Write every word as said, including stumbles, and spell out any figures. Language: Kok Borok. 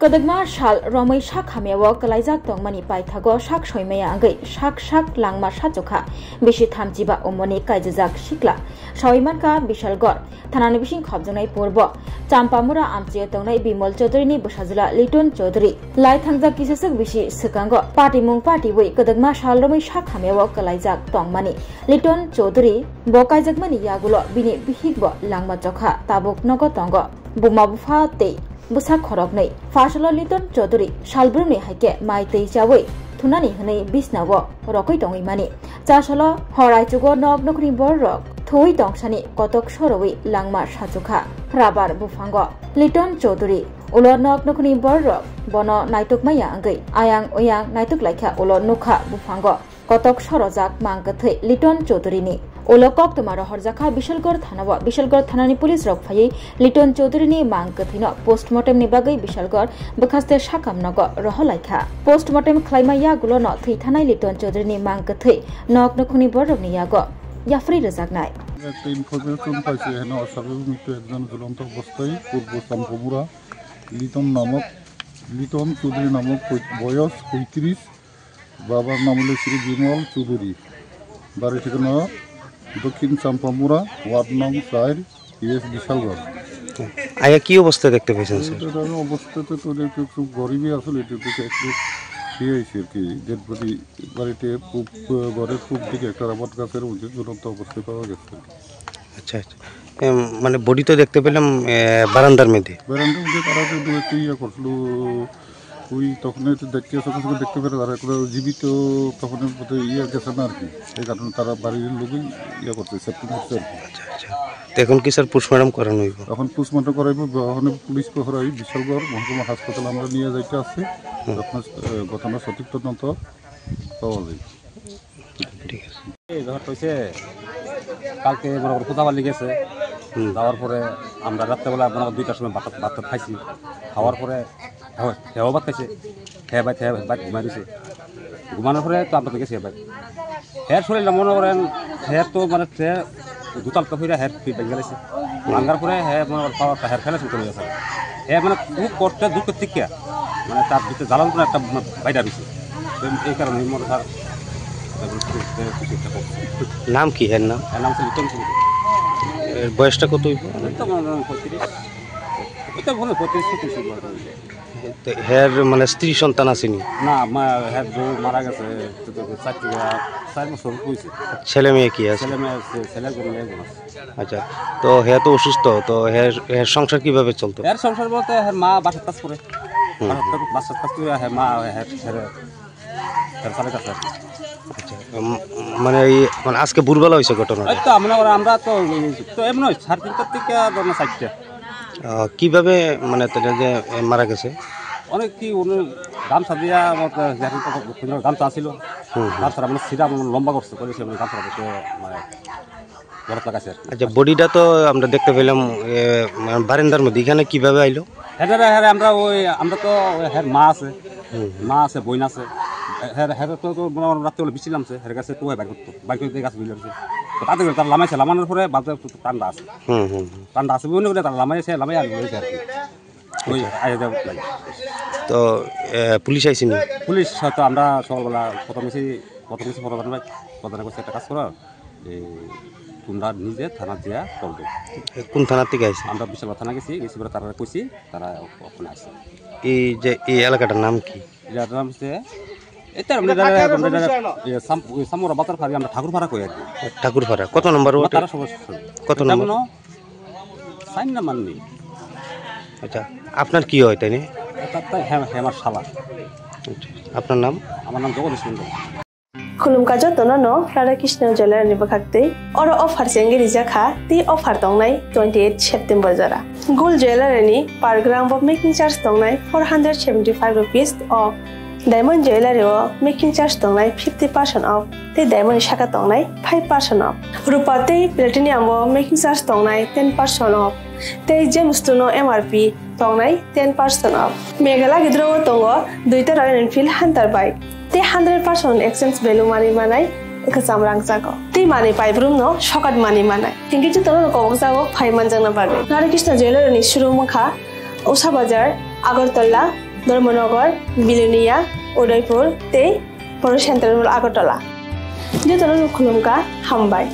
Kwdwkma sal romwi sak hamyao kwlaijak tongmani paithago sak soimaya wngwi sak sak langma sachukha bisi thamchiba umorni kaijajak sikla. Sawi mankha Bishalgarh thanani bising khopjaknai purbo Champamura amchio tongnai Bimol Chaudhuryni bwsajwla Liton Chaudhury. Lai thangjak kisaswk bisi swkango patimung patiwi kwdwkma sal romwi sak hamyao kwlaijak tongmani Liton Chaudhury bo kaijakmani yagulo bini bihikbo langma chokha tabuk nogo tongo. Buma bupha tei bwsa khoroknwi. Phasalo Liton Chaudhury salbrumni hai khe mai twi chawi thunani hwnwi bisnao rokwi tongwi mani. Chasalo hor aichugo nok nukhni bororok thuwi tongsani kotok sorowi langma sachukha rabar buphango. Liton Chaudhury ulo nok nukhni bororok bono naituk maya wngwi ayang uyang naituk laikha ulo nukha buphango. Kotok sorojak mang kwthwi Liton Chaudhuryni. Ulo koktwma rohorjakha Bishalgarh thanao. Bishalgarh thanani police rok phaiwi Liton Chaudhuryni mang kwthwino postmortemni bagwi Bishalgarh bwkhaste sakam nogo rohorlaikha. Postmortem khlaima yagulono thwi thanai Liton Chaudhuryni mang kwthwi nok nukhungni bororokni yago yapharwi rwjaknai. একটা ইনফরমেশন পাইছি, এখানে অস্বাভাবিক মৃত্যু একজন ঝুলন্ত অবস্থায় পূর্ব চাম্পামুড়া লিটন নামক, লিটন চৌধুরী নামক পঁয়-, বয়স পঁয়ত্রিশ, বাবার নাম হলো শ্রী বিমল চৌধুরী, বাড়ি ঠিকানা দক্ষিণ চাম্পামুড়া, ওয়ার্ড নং চার, পিএস বিশালগড়। আয়া কি অবস্থা দেখতে পেয়েছেন, স্যার? এই ধরনের অবস্থাতে তো একটু, একটু গরিবই আসলে, এটা তো একটু ইয়ে হয়েছে আর কি, ডেড বডি বাড়িতে পূব, ঘরের পূব দিকে একটা রাবার গাছের মধ্যে ঝুলন্ত অবস্থায় পাওয়া গেছে। আচ্ছা, আচ্ছা। এম, মানে বডি তো দেখতে পেলাম, এ, বারান্দার মধ্যে। বারান্দার মধ্যে তারা তো দু একটা ইয়ে করছিল, ওই তখন তো দেখতে, সকাল সকাল দেখতে পেলে তারা একটা জীবিত তখন বোধহয় ইয়ে গেছে না আর কি, এই কারণে তারা বাড়ির লোকই ইয়ে করছে, সেফটি করছে আর কি। আচ্ছা, আচ্ছা। তো এখন কি, স্যার, পোস্টমর্টম করানো হইব? এখন পোস্টমর্টম করাইব, এখন পুলিশ প্রহরায় বিশালগড় মহকুমা হাসপাতালে আমরা নিয়ে যাইতে আছি। হুম। ঘটনা, এ, ঘটনার সঠিক তদন্ত পাওয়া যায়। ঠিক আছে। এই ব্যাপারটা হইছে, কালকে মনে করো কোথাও গেছে, হুম। যাওয়ার পরে আমরা রাত্রেবেলা মনে করো দুইটার সময় ভাত, ভাত টাত খাইছি, খাওয়ার পরে হ্যাঁ, হ্যাঁ, ভাত খাইছে, হ্যাঁ ভাই, হ্যাঁ ভাই, ঘুমাই দিছে। ঘুমানোর পরে তো আমরা তো গেছি ভাই। হ্যাঁ, শরীরটা মনে করেন, হ্যাঁ তো মানে, হ্যাঁ দুতাল তো ফিরে হ্যাঁ ফিট ভেঙে গেছে। ভাঙার পরে হ্যাঁ মনে করেন পাওয়ারটা হ্যাঁ ফেলে শুরু করে গেছে। হ্যাঁ মানে খুব কষ্টে দুঃখ থেকে মানে তার ভিতরে জ্বালান করে একটা মানে বাইরে রয়েছে। তো এই কারণে মনে হয় স্যার কিছু একটা করছে। নাম কি এর নাম? এর নাম হচ্ছে লিটন সিং। এর বয়সটা কত হইব? এই তো মনে হয় পঁয়ত্রিশ। ওই তো মনে হয় পঁয়ত্রিশ ছত্রিশ হইব আর কি। তো হের মানে স্ত্রী সন্তান আছেনি? না, মা-, হের বউ মারা গেছে, তো, তো, তো, চার থেকে চার বছর হয়েছে। ছেলে মেয়ে কি আছে? ছেলে মেয়ে আছে, ছেলে একজন, মেয়ে একজন আছে। আচ্ছা, তো হে তো অসুস্থ, তো হের, হের সংসার কিভাবে চলতো? হের সংসার বলতে হের মা বাসার কাজ করে। হুম। বাসার কাজ, বাসার কাজ করে, হের মা, হের, হের, হের ছেলে কাছে আছে। আচ্ছা, উম, মানে এই, মানে আজকে ভোরবেলা হয়েছে ঘটনাটা? এই তো আমরা, আমরা তো, তো এমন সাড়ে তিনটার থেকে ধরো চারটা। আহ, কিভাবে মানে তারা যে, এ, মারা গেছে? অনেক কি উনি গামছা দিয়া, আমার তো যেখানে তো গামছা ছিল, হুম, হুম। গামছাটা মানে সিধা মানে লম্বা করছে, করে সে মানে গামছাটা দিয়ে মানে বরফ লাগাইছে আর কি। আচ্ছা, বডিটা তো আমরা দেখতে পেলাম, এ, মানে বারান্দার মধ্যে, এখানে কিভাবে আইলো? হ্যাঁ, হ্যাঁ, হ্যাঁ, আমরা ওই, আমরা তো ওই হ্যাঁ মা আছে, হুম, হুম। মা আছে, বোন আছে। হ্যাঁ, হ্যাঁ, তো, তো মনে হয় রাত্রে বেলা বৃষ্টি নামছে, হ্যাঁ গেছে তো বাইর করতো, বাইর করে গাছ ঝুলে আছে। তো তাতে করে তারা লামাইছে, লামানোর পরে বাজার তো ঠান্ডা আছে। হুম, হুম, হুম। ঠান্ডা আছে, বিভিন্ন করে তারা লামাইছে, লামাই আর রয়েছে আর কি। ওই আইয়া যাবো তাই। তো, এ, পুলিশ আইসেনি? পুলিশ হয়তো আমরা সকালবেলা প্রথম গেছি, প্রথম গেছি প্রধান ভাই, প্রধানে কইছে একটা কাজ করো, এই তোমরা নিজে থানা দিয়া করবে। এ, কোন থানা থেকে আইসে? আমরা বিশালগড় থানা গেছি, গেছি পরে তারা কইছি, তারা ওখানে আসে। এই যে এই এলাকাটার নাম কি? এটার নাম হচ্ছে, এটা আমরা এটা জানি না, এটা আমরা জানি না, ইয়ে, সাম-, ওই সামুরা বাতার ফাঁড়ি, আমরা ঠাকুরপাড়া কই আর কি। ঠাকুরপাড়া। কত নম্বর ওয়ার্ড? তারা সব কত নম্বর? চার নম্বর নেই। আচ্ছা, আপনার কি হয় তাই নিয়ে? এটা তো হে-, হেমার শালা। আচ্ছা, আপনার নাম? আমার নাম জগদীশ মণ্ডল। Khulumkha jotono no Radha Krishna Jewellery ni bwkhaktwi. Oro offer se wngwi rijak kha, tei offer tongnai twenty eight September jora. Gold Jewellery ni per gram bo making charge tongnai four hundred seventy five rupees off. Diamond Jewellery o making charge tongnai fifty percent off, tei diamond ni saka tongnai five percent off. Rupa tei platinum o making charge tongnai ten percent off, tei Gemstone o M R P tongnai ten percent off. Meghalaya gidro o tongo duita Royal Enfield Hunter bike. Tei hundred percent exchange value manwi manai kwcham rangchago. Tei manwi paibrumno sokat manwi manai. Hinkhe jotono kobokjago phai manjakna bagwi. Radha Krishna Jewellery ni showroom wngkha Usha Bazar, Agartala, Dharmanagar, Bilonia, Udaipur tei Photo Central Agartala. Jotono khulumkha, hambai.